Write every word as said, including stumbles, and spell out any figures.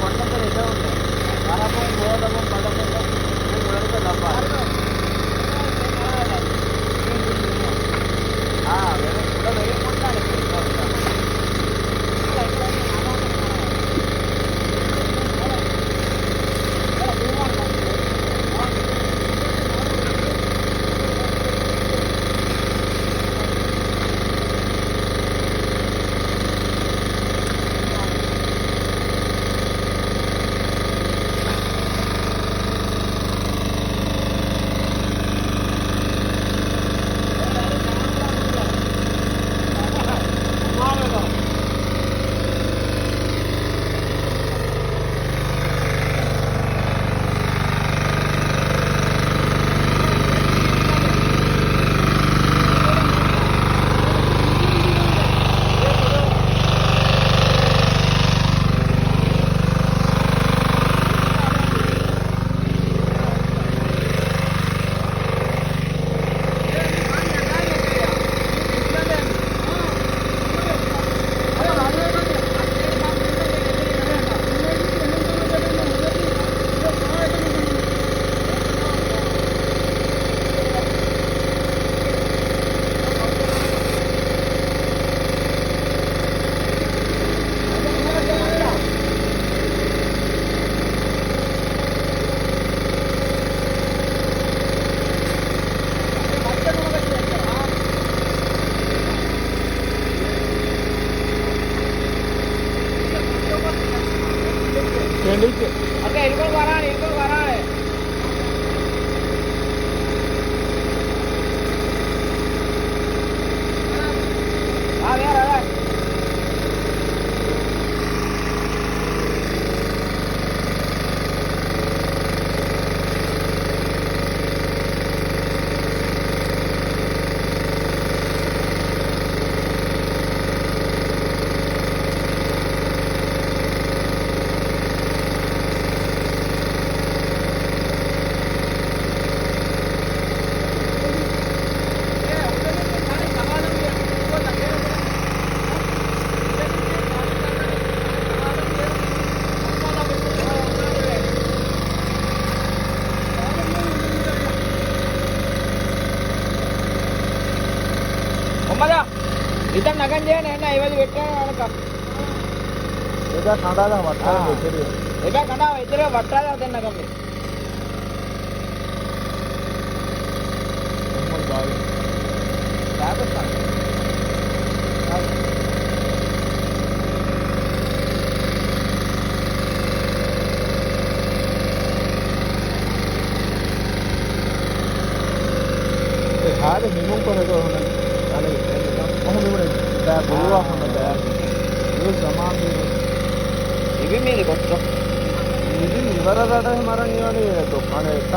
ކޮންމެސް އެދެވުން ވަރަކުން ހޯދަމުން ބަލަމުން މި މުޅަރުތަ ލައްވާ. އާ، ވެރި، ކުޑަ ވެރި ކޮންނާނެ. ކެނޑިއްޖެ. އަދި އިރުކޮޅު ވަރާނެ، އިރުކޮޅު ވަރާނެ. އާ، ވެއަރ، ވެއަރ. ހުމަލާ، ހިތަށް ނަގަން ޖެހޭނެ އެންނަ އެވަލި ވެއްޓާ އަނަކަ. އެބަ ކަނޑާލަ ވައްޓާލަ އާ. ދެތެރެ. އެބަ ކަނޑާ އެތެރެ ވައްޓާލަ ދެން ނަގަން މި. މުހައްމަދު ބާވީސް. ބާވީސް. އެ ހާދަ ހިމުން ކޮށް ހެދޯ ހުންނަން. އަނެއް އެ ކޮހު މިވުނެ ބައި ބުރުވާ ހުންނަ ބައި. ޔޫ ސަމާ މީރު. އިބި މީރި ގޮއްސޯ. މިދި އިވަރަށް ރަޑަށް މަރަން އިވަނީ އެ ދޮ-، އަނެއް